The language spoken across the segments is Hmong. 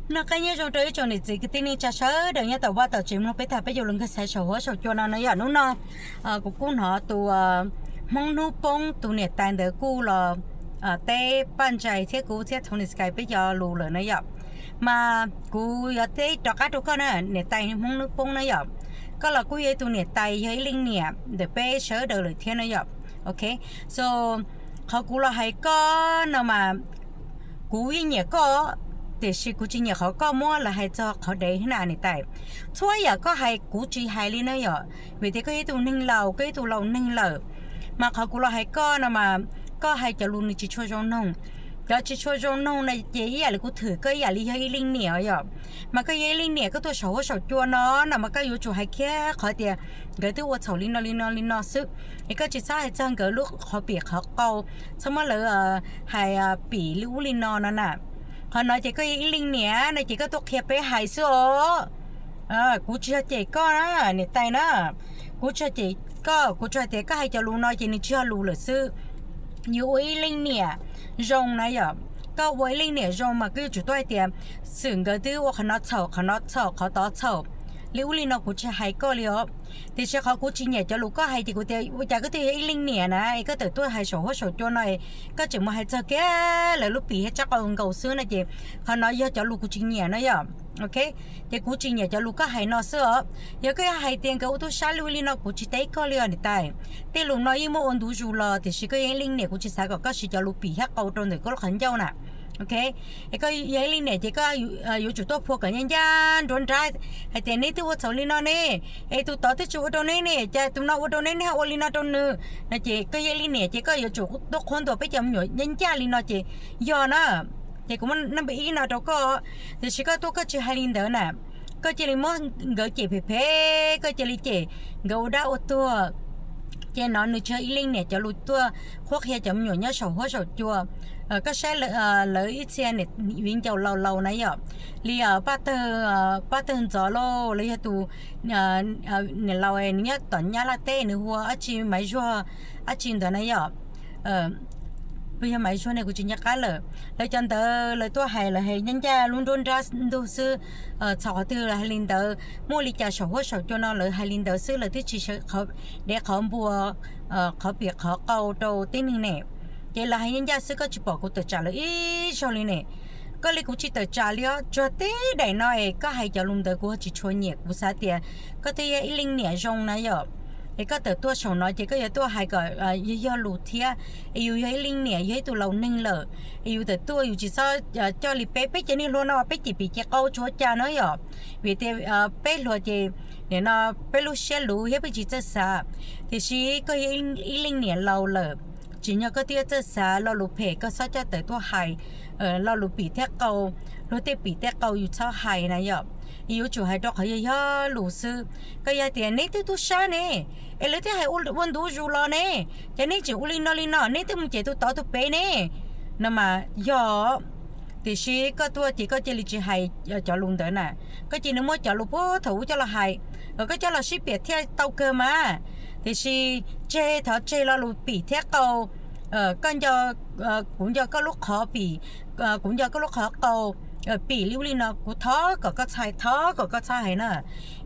Noj qab nyob zoo rau ib tsoom niam txiv kwv tij neej tsa sawv daws nyob tom vaj tom tsev mloog peb tag peb caug lus nkag xaiv saum huab saum cua no na yom. Hnub no kuv kuj hnov tus Hmoob hnub poob tus niam tais ntawd kuj los teb Paj Ntsais thiab kuv thiab Tony Sky peb cov lus lawm na yom. Mas kuv yuav teb rov qab rau koj na, niam tais Hmoob hnub poob na yom. Koj los kuj yog ib tug niam tais, yog ib leej niam ntawm peb sawv daws lawm thiab na yom. Ok, so qhov kuv los hais koj no mas kuv yeej nyiam koj, tiam sis kuv tsis nyiam qhov koj muab lawv hais txog qhov dev na niam tais. Txhua yam koj hais kuv tsis hais li na yom, vim tias koj yog ib tug neeg laus, koj ib tug laus neeg lawm. Mas qhov kuv los hais koj no mas koj hais cov lus nws tsis tshua zoo noog. Cov tsis tshua zoo noog no ces ib yam li kuv thwm koj ib yam li yog ib leej niam yom. Mas koj yog ib leej niam koj tuaj saum huab saum cua no no mas koj yuav tsum hais kiag qhov tias nkawd twb ua txhaum li no li no li no xwb, es koj tsis txhob hais txog nkawd lub qhov pim qhov qau, txhob muab lawv hais pim li ub li no no na. Qhov no ces koj yog ib leej niam no ces koj tuaj qhia peb hais xwb os. Kuv tsis yog cem koj na, niam tais na. Kuv tsis yog cem koj, kuv tsuas hais tias koj hais cov lus no ces nws tsis yog lus lawm xwb. Yus ua ib leej niam zoo na yom, koj ua ib leej niam zoo mas koj yuav tsum tuaj hais tias xwm nkawd twb ua qhov no txhaum, qhov no txhaum, qhov tod txhaum, li ub li no kuv tsis hais koj li os. Tiam sis qhov kuv tsis nyiam cov lus koj hais ces kuv tias ua cas koj twb yog ib leej niam na es koj tawm tuaj hais saum huab saum cua no es koj tseem mus hais txog kiag lawv lub pim thiab tsab qau nkaus xwb no ces qhov no yog cov lus kuv tsis nyiam no yom. Ok, ces kuv tsis nyiam cov lus koj hais no xwb os. Yog koj yuav hais tias nkawd ua tub sab li ub li no kuv tsis teb koj li os niam tais. Tej lus no yeej muab ua ntu zus los tiam sis koj yog ib leej niam kuv tsis xav kom koj siv cov lus pim thiab qau rau ntawm koj lub qhov ncauj na. Ok, es koj yog ib leej niam ces koj yuav tsum tuaj phua kom ncaj ncaj nruab nrab hais tias neb twb ua txhaum li no ne, es tus tod twb tsis ua rau neb ne, cas tus no ua rau neb, neb ho ua li no rau nws no ces koj yog ib leej niam ces koj yuav tsum tuaj qhuab ntuas peb cov me nyuam ncaj ncaj li no ces yog na. Ces kuv muab nab npa ib no rau koj, tiam sis koj tuaj koj tsis hais li ntawd na, koj cia li muab nkawd cem phem phem, koj cia li cem nkawd ua dab ua tuag. Ces no nws tsis yog ib leej niam cov lus tuaj qhuab qhia cov me nyuam nyob saum huab saum cua. Koj saib lawv ib txhia viv ncaus laus laus na yom, li pab tawg ntxov lauj, los yog tus niam laus nws nyob tom Nyab Laj teb nws hu ua dab tsi Maiv Zuag dab tsi ntawd na yom. Puas yog Maiv Zuag ne kuv tsis nco qab lawm. Lawv cov ntawd lawv tuaj hais lawv hais ncaj ncaj lub nruab nrab ntug xwb, txhaum qhov twg lawv hais li ntawd, muaj li cas saum huab saum cua no lawv hais li ntawd xwb, lawv twb tsis dev qhov npua qhov pim qhov qau rau tib neeg ne. Ces lawv hais ncaj ncaj xwb, koj tsis pom kuv tawm tsam lawv ib zaug li ne. Koj li kuv tsis tawm tsam li os, tsuas tib daim no es koj hais cov lus ntawd kuv ho tsis tshua nyiam, kuv xav tias koj twb yog ib leej niam zoo na yom. Es koj tawm tuaj saum no ces koj yuav tuaj hais kom yog yog lus thiab, es yus yog ib leej niam, yog ib tug laus neeg lawm, es yus tawm tuaj yus tsis txhob coj li peb, peb cov niag hluas no peb cem pim cem qau tsis ua cas na yom. Vim tias peb hluas ces nim no peb lub siab luv thiab peb tsis txawj xav, tiam sis koj yog ib leej niam laus lawm, tsim nyog koj twb yuav txawj xav, lo lus phem koj txhob coj tawm tuaj hais, lo lus pim thiab qau, luag tej pim tej qau yus txhob hais na yom. Yuav tsum hais rau qhov yog yog lus xwb. Koj yog tias neb twb tub sab ne, es lawv twb hais ua ntu zus los ne, ces neb tseem ua li no li no, neb twb mus cem tus tod tus pem ne, no mas yog. Tiam sis koj tuaj ces koj cia li tsis hais cov lus ntawd na, koj cia li muab cov lus puag thaum ub coj los hais, koj coj los sib piam thiaj tau kawg mas. Tiam sis tseg, thov tseg lo lus pim thiab qau. Koj nco, kuv nco koj lub qhov pim, kuv nco koj lub qhov qau, pim li ub li no, kuv thov kom koj txhob hais, thov kom koj txhob hais na.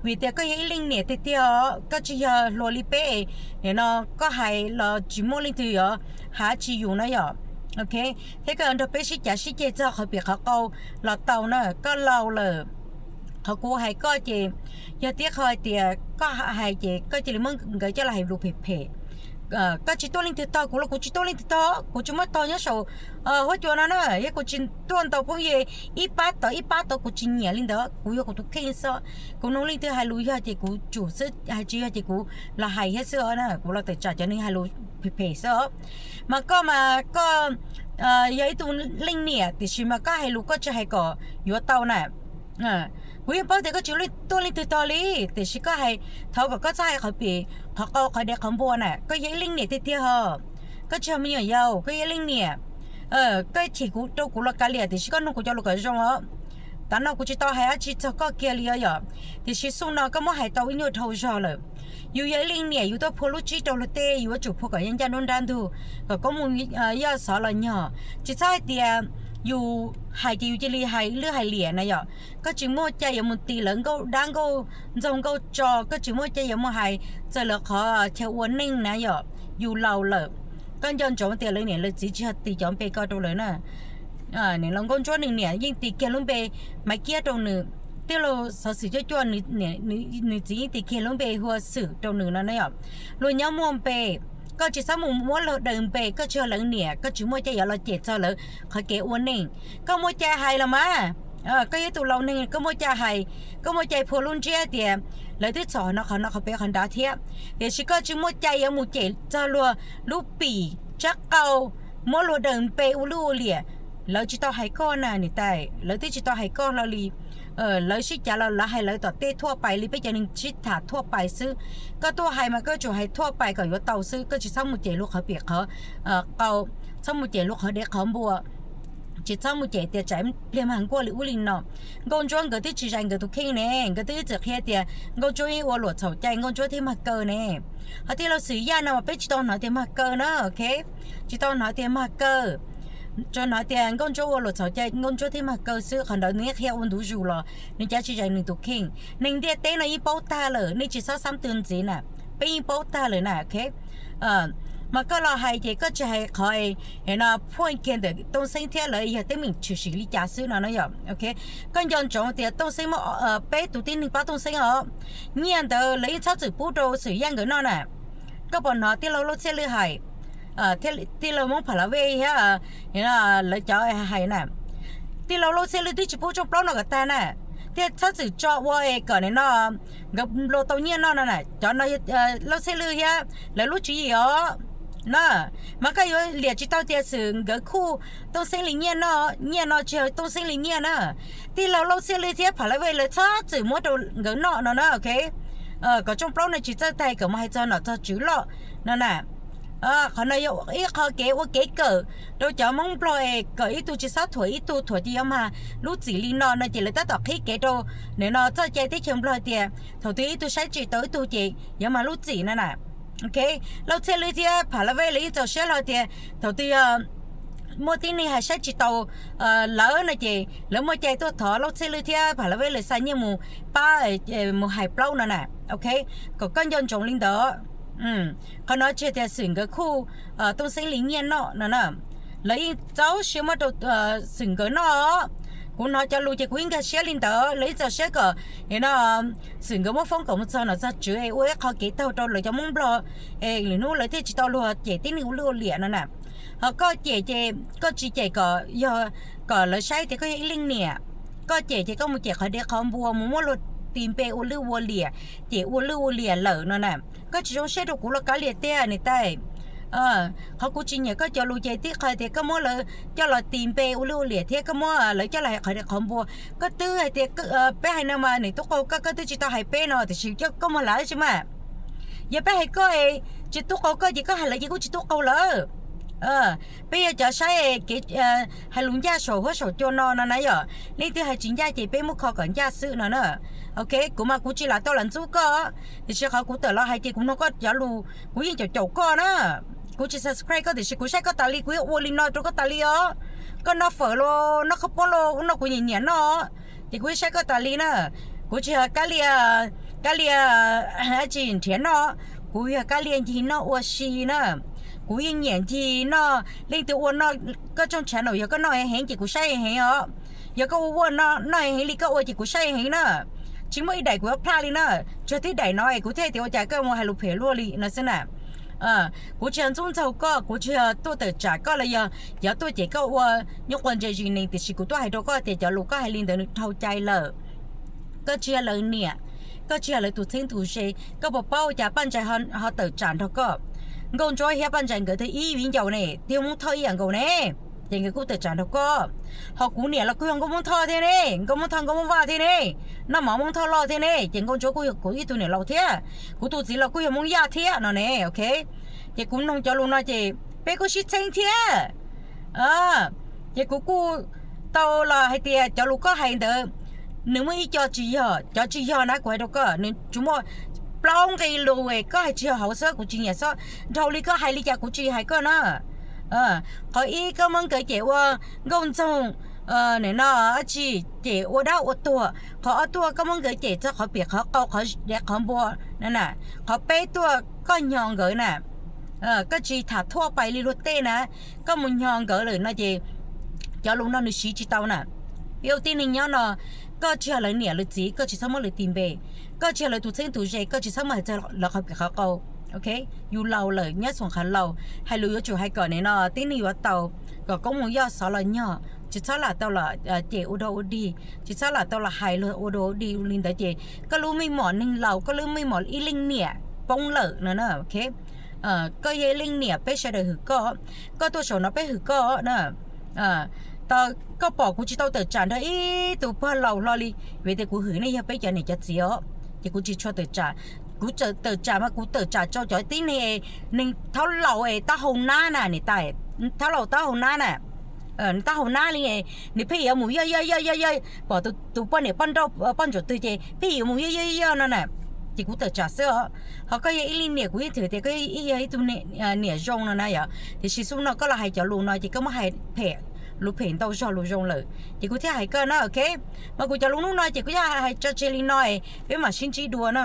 Vim tias koj yog ib leej niam tiag tiag os, koj tsis yog hluas li peb, nim no koj hais los tsis muaj leej twg yuav hais tsis yus na yom. Ok, thiab koj yuav nrog peb sib cav sib ceg txog qhov pim qhov qau los tau na, koj laus lawm. Qhov kuv hais koj ces yog tib qho hais tias koj hais ces koj cia li muab nkawd coj los hais lus phem phem. Koj tsis tuaj leej twg tog, kuv los kuv tsis tuaj leej twg tog, kuv tsis muaj tog nyob saum huab cua no na, yog kuv tsis tuaj ntaus phooj ywg ib pab tod ib pab tod, kuv tsis nyiam li ntawd, kuv yog kuv tus kheej xwb. Kuv nug leej twg hais lus yog ces kuv tsum xwb, hais tsis yog ces kuv los hais thiab xwb os na, kuv los tawm tsam cov neeg hais lus phem phem xwb os. Mas koj mas koj yog ib tug leej niam tiam sis mas koj hais lus koj tsis hais kom yuav tau na. Kuv yeej paub tias koj tsis tuaj leej twg tog li, tiam sis koj hais thov kom koj txhob hais qhov pim qhov qau qhov dev qhov npua na, koj yog ib leej niam tiag tiag os. Koj tsis yog me nyuam yaus, koj yog ib leej niam. Koj chim kuv rau kuv los kav liam tiam sis koj nug kuv cov lus kom zoo os. Tav no kuv tsis tau hais dab tsi txog koj kiag li os yom, tiam sis xub no koj muab hais tau ib nyuag dhau zog lawm. Yus yog ib leej niam yus tuaj phua lub tsib rau luag tej, yus yuav tsum phua kom ncaj ncaj nruab nrab ntug, kom koob mus yoj xov los nyog. Tsis txhob hais tias yus hais ces yus cia li hais lwj hais liam na yom. Koj tsis muaj cai yuav mus tis lawv nkauj dab nkauj ntxoog nkauj tso, koj tsis muaj cai yuav mus hais txog lawv qhov chaw ua neej na yom. Yus laus lawm, koj nco ntsoov tias lawv niam lawv txiv tsis yog tis cov npe ko rau lawv na. Niam laus Nkauj Ntsuab nws niam yeej tis kiag lub npe Maiv Kiab rau nws. Tij laug Xov Xwm Cuaj Cuaj nws txiv yeej tis kiag lub npe Hua Xwm rau nws no na yom. Luag nyob muaj npe, koj tsis txhob mus muab luag daws npe, koj tsis yog lawv niam, koj tsis muaj cai yuav los cem txog lawv qhov kev ua neej. Koj muaj cai hais los mas, koj yog ib tug laus neeg koj muaj cai hais, koj muaj cai phua lub ntsiab tias lawv twb txhom qhov no qhov no qhov pem qhov nrad thiab, tiam sis koj tsis muaj cai yuav mus cem txog luag lub pim tsab qau, muab luag daws npe ua lwj ua liam. Lawv tsis tau hais koj na niam tais, lawv twb tsis tau hais koj hlo li. Lawv sib cav los lawv hais lawv tom tej thuaj pais li peb cov neeg sib tham thuaj pais xwb. Koj tuaj hais mas koj yuav tsum hais thuaj pais kom yuav tau xwb, koj tsis txhob mus cem luag qhov pim qhov qau, txhob mus cem luag qhov dev qhov npua, tsis txhob mus cem tias tsam pliag mag nkuaj li ub li no. Nkauj Ntsuab nkawd twb tsis zais nkawd tus kheej ne, nkawd twb txawm qhia tias Nkauj Ntsuab ua luam txhaum cai Nkauj Ntsuab thiaj mag kaw ne. Ho tij laug Xwm Yaj no mas peb tsis tau hnov tias mag kaw na, ok, tsis tau hnov tias mag kaw. Tsuas hnov tias Nkauj Ntsuab ua luam txhaum cai Nkauj Ntsuab thiaj mag kaw xwb, qhov ntawd nws qhia ua ntu zus los nws cav tsis zais nws tus kheej. Neeg ntiaj teb no yeej paub tag lawm, nej tsis txhob xab twg ntxiv na, peb yeej paub tag lawm na, ok. Mas koj los hais ces koj tsis hais qhov no phuaj kiag ntawm Tooj Xeeb thiab lawv yog teeb meem tshwm sim li cas xwb no na yom, ok. Koj nco ntsoov tias Tooj Xeeb muaj peb tus tib neeg pab Tooj Xeeb os, nyiaj ntawd lawv yeej txhob txwm pub rau Xwm Yaj nkawd noj na. Koj puas hnov tij laug Lauj Txhiaj Lwj hais, tij laug Hmoob Pha La Vej thiab lawv cov hais na, tij laug Lauj Txhiaj Lwj twb tsis pub rooj plaub no kom tag na, thiaj txhob txwm tso ua es kom nim no nkawd nplua tau nyiaj noj no na. Cov no Lauj Txhiaj Lwj thiab lawv lub tswv yim os na. Mas koj yuav liam tsis tau tias Xwm nkawd khuj Tooj Xeeb li nyiaj noj, nyiaj no tsis yog Tooj Xeeb li nyiaj na. Tij laug Lauj Txhiaj Lwj thiab Pha La Vej lawv txhob txwm muab rau nkawd noj no na, ok. Kom rooj plaub no tsis txawj tag kom mus hais txog nom txog tswv loj no na. Qhov no yog ib qho kev ua kev kawm rau cov Hmoob Nplog es kom ib tug tsis txhob thuam ib tug, thuam ces yuav mag lub txim li no no ces lawv tab tom qhib kev rau nim no txoj cai teb chaws Nplog tias thaum twg ib tug saib tsis taus ib tug ces yuav mag lub txim no na. Ok, Lauj Txhiaj Lwj thiab Pha La Vej lawv yeej txaus siab hlo tias thaum twg yog muaj tib neeg hais saib tsis taus lawv no ces lawv muaj cai tuaj thov Lauj Txhiaj Lwj thiab Pha La Vej lawv xa nyiaj mus pab, mus hais plaub no na. Ok, kom koj nco ntsoov li ntawd. Qhov no tsis yog tias Xwm nkawd khuj Tooj Xeeb li nyiaj noj no na. Lawv yeej txaus siab muab rau Xwm nkawd noj. Kuv hnov cov lus ces kuv yeej nkag siab li ntawd, lawv yeej txaus siab kom no Xwm nkawd muab foob kom mus txog nom txog tswv es ua ib qho kev taug rau lawv cov Hmoob Nplog es lwm hnub lawv thiaj tsis tau luag cem tib neeg ua lwj ua liam no na. Ho koj cem ces koj tsis cem kom yog kom lawv saib tias koj yog ib leej niam. Koj cem ces koj mus cem qhov dev qhov npua, mus muab luag tis npe ua lwj ua liam, cem ua lwj ua liam lawm no na. Koj tsis zoo siab rau kuv los kav liam tiag niam tais. Qhov kuv tsis nyiam koj cov lus ces tib qho tias koj muab lawv coj los tis npe ua lwj ua liam thiab koj muab lawv coj los hais qhov dev qhov npua. Koj twb hais tias peb hais no mas nws tub qaug koj, koj twb tsis tau hais peb no tiam sis koj mus lav tsis mas. Yog peb hais koj es tsis tub qaug koj ces koj hais lawv ces kuj tsis tub qaug lawm. Peb yog cov saib kev hais lus ncaj saum huab saum cua no no na yom. Leej twg hais tsis ncaj ces peb muab kho kom ncaj xwb no na. Ok, kuv mas kuv tsis lam tau lam ntxub koj, tiam sis qhov kuv tawm los hais ces kuv nug koj cov lus kuv yeej caum caum koj na. Kuv tsis subscribe koj tiam sis kuv saib koj tas li, kuv yeej ua li no rau koj tas li os. Koj noj fawm los noj khaub poob los ua no kuv nyiam nyiam noj, ces kuv yeej saib koj tas li na. Kuv tsis yog kab lia, kab lia dab tsi nrhiav noj, kuv yog kab lia ncig noj ua si na. Kuv yeej nyiam ncig noj, leej twg ua noj koj tsooj tshav naum yog koj noj heev heev ces kuv saib heev heev os. Yog koj ua ua noj heev heev li koj ua ces kuv saib heev heev na. Tsis muaj ib daim kuv yuav plaj li na. Tsuas tib daim no es kuv thiaj tias ua cas koj mus hais lus phem luaj li no xwb na. Kuv tsis yog ntxub ntxaug koj, kuv tsis yog tuaj tawm tsam koj los yog yog tuaj cem koj ua nyuj quas ntse zis nees, tiam sis kuv tuaj hais rau koj tias cov lus koj hais li ntawd nws dhau cai lawm. Koj tsis yog lawv niam, koj tsis yog lawv tus txheeb tus ze, koj puas paub ua cas Paj Ntsais ho tawm tsam nrog koj? Nkauj Ntsuab thiab Paj Ntsais nkawd twb ib viv ncaus ne, twb yog Hmoob Thoj ib yam nkaus ne, ces nkawd kuj tawm tsam nrog koj. Ho kuv niam los kuj yog Nkauj Hmoob Thoj thiab ne, Nkauj Hmoob Thoj Nkauj Hmoob Vaj thiab ne, noj mov Hmoob Thoj loj thiab ne, ces Nkauj Ntsuab kuj yog kuv ib tug niam laus thiab, kuv tus txiv los kuj yog Hmoob Yaj thiab no ne, ok. Ces kuv nug cov lus no ces peb kuj sib txheeb thiab. Ces kuv kuj tau los hais tias cov lus koj hais ntawd nws muaj ib co tsis yog, cov tsis yog na kuv hais rau koj, nws tsuas muaj plaub nqe lus, koj hais tsis yog hauv xwb kuv tsis nyiam xwb, dhau li koj hais li cas kuv tsis hais koj na. Qhov ib koj muab nkawd cem ua nkauj ntxoog, nim no dab tsi, cem ua dab ua tuag. Qhov ob tuaj koj muab nkawd cem txog qhov piam qhov qau, qhov dev qhov npua na. Qhov peb tuaj koj nyo nkawd na, koj tsis tham thuaj pais li luag tej na, koj mus nyo nkawd lawm no ces cov lus no nws siv tsis tau na. Peb ua tib neeg nyob no, koj tsis yog lawv niam lawv txiv koj tsis txhob muab lawv tis npe, koj tsis yog lawv tus txheeb tus ze koj tsis txhob muab hais txog lawv qhov piam qhov qau. Ok, yus laus lawm, nyob xyoo qhov laus, hais lus yuav tsum hais kom nim no tib neeg yuav tau, kom koob mus yoj xov los nyog, tsis txhob lam tau los cem ua dog ua dig, tsis txhob lam tau los hais luag ua dog ua dig li ntawd ces koj lub meej mom neeg laus, koj lub meej mom ib leej niam poob lawm no na. Ok, koj yog ib leej niam peb sawv daws hwm koj, koj tuaj saum no peb hwm koj na. Koj pom kuv tsis tau tawm tsam nrog ib tug pog laus hlo li, vim tias kuv hwm nej yog peb cov niam cov txiv os, ces kuv tsis tshua tawm tsam. Kuv tawm tsam mas kuv tawm tsam rau cov tib neeg, neeg thaub laus es taub hau nab na niam tais, thaub laus taub hau nab na, taub hau nab li, nws pheej yuav mus yoj yoj yoj yoj yoj, pom tus poj niam poj nrauj poj ntsuam twg ces pheej yuav mus yoj yoj yoj no na, ces kuv tawm tsam xwb os. Ho koj yog ib leej niam kuv yeej thwm tias koj yog ib tug niam zoo no na yom, tiam sis xub no koj los hais cov lus no ces koj muab hais phem, lus phem ntau zog lus zoo lawm ces kuv thiaj hais koj na. Ok, mas kuv cov lus hnub no ces kuv yog hais tso tseg li no, peb mam sib ntsib dua na.